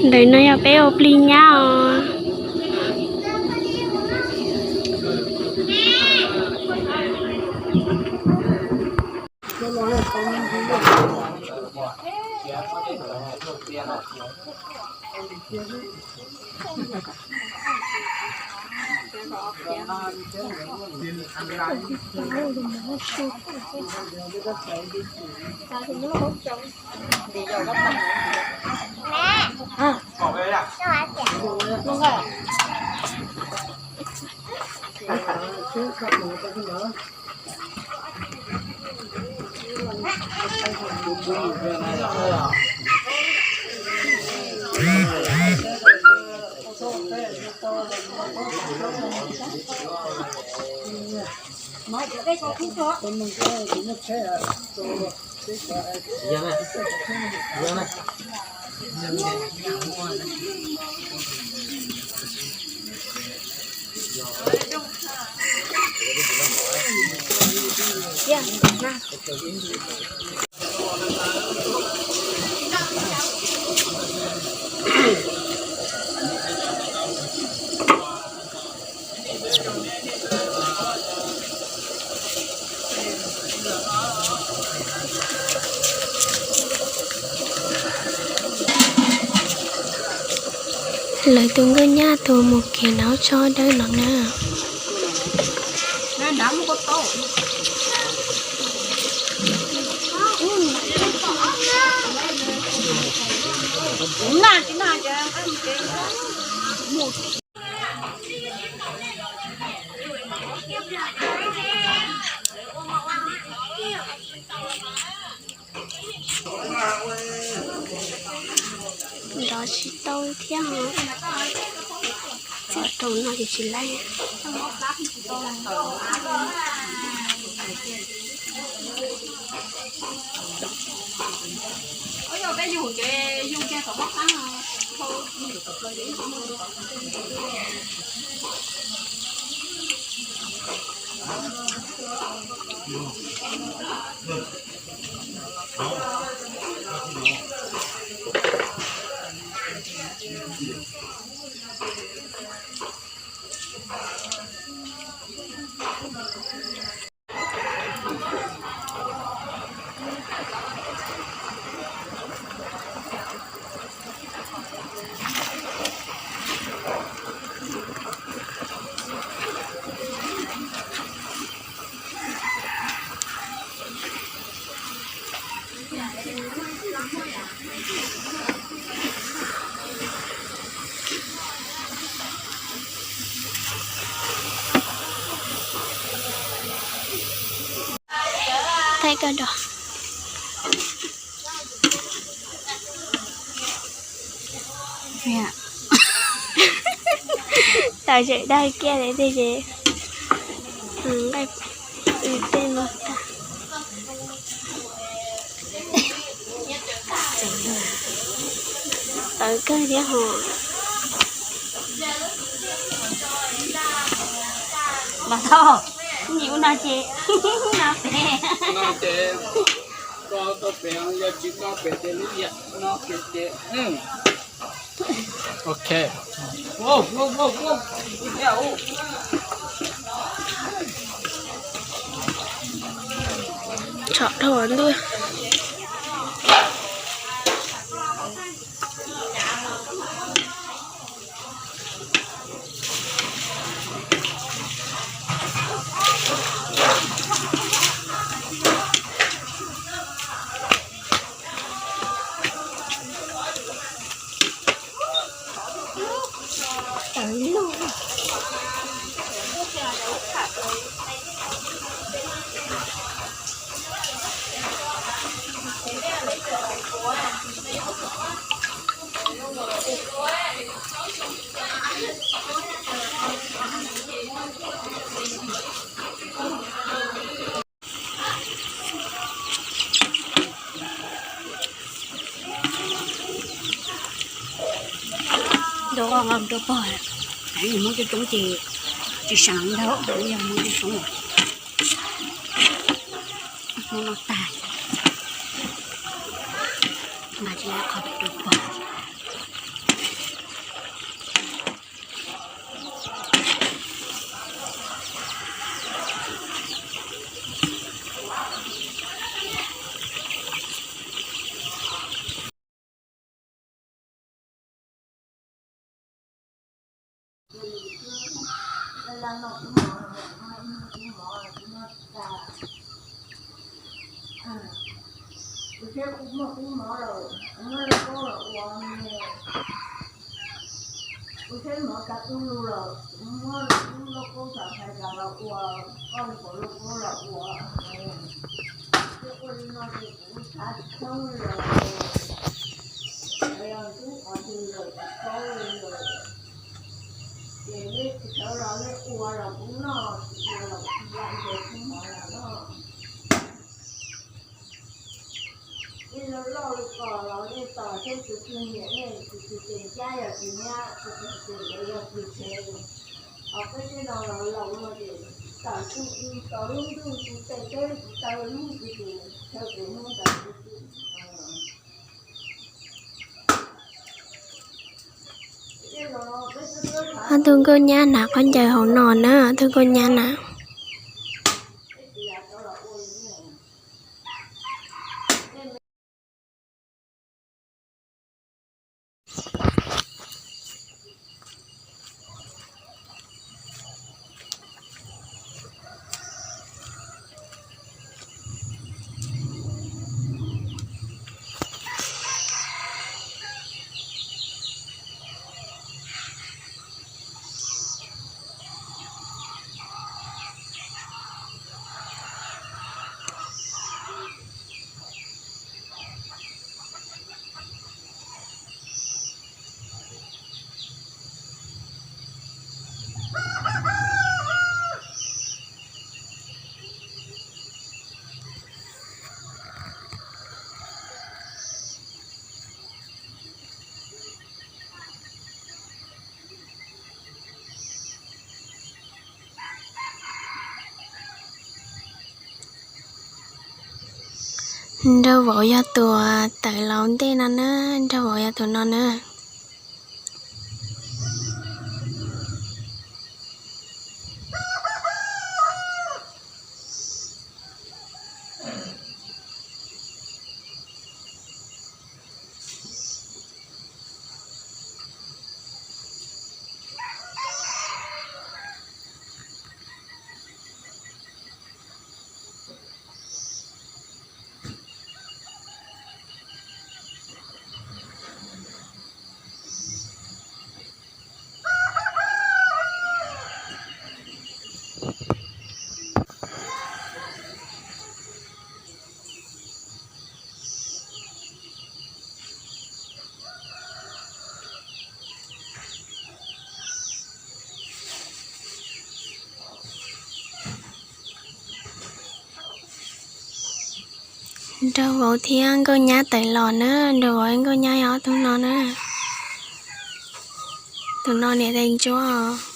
Ntawm no yog peb ua plig nyab os. Lawv tus nkauj nyab tus mus kev nraub tsob dawb no na. Nrov tsis tau thiab os. Txog rau no ces tsis laib. Thaij koj do. Tau tseem dag kiag li tej ces nqaij tej no tag. Tawv kawg thiab hos. Mas thaum nyiam ua no ces no pem, no pem, yog tsis no pem ces lub yam no pem ces. Ok. Tsom dhau ntuj. Ntau nqa nqa rau pog, yog muab coob coob ces tsis sab ntau, yog muab coob coob. Ua no tag, mas tsis muaj qhov pem rau pog. Kuv saib kuv muaj kub mov lawm, kuv muab lauj kaub los ua ne. Kuv saib mov tas tu lus lawm, kuv muab lub lauj kaub txhom hais tas los ua, koj ua lauj kaub los ua. Ces ua li no ces kuv tsis tshoob li lawm, yog ntub qhov twg lawm tsis paub li lawm. Ces nej tsis sawv los nej ua los kuv noj, tsis ua los kuv lam ntes kub mov los noj. Nej loj loj li ko los nej tos seb tus twg nyiam nej, tus twg tes ncab yog tus nyab, tus twg tes ntawd yog tus tshev. Ho peb tej no los laus no ces tam sim no tos lub ntuj tus tes teb tus taw lub tus tus chaw tus hnub ntawd tus tus. Ob tug nkauj nyab hnav khaub ncaws hauv no na, ob tug nkauj nyab na. Nraug vauv yog tus tawm los ntej no na, nraug vauv yog tus no na. Nraug vauv thiab nkauj nyab tawm los na, nraug vauv nkauj nyab yog ob tug no na. Tus no niam tais ntsuab.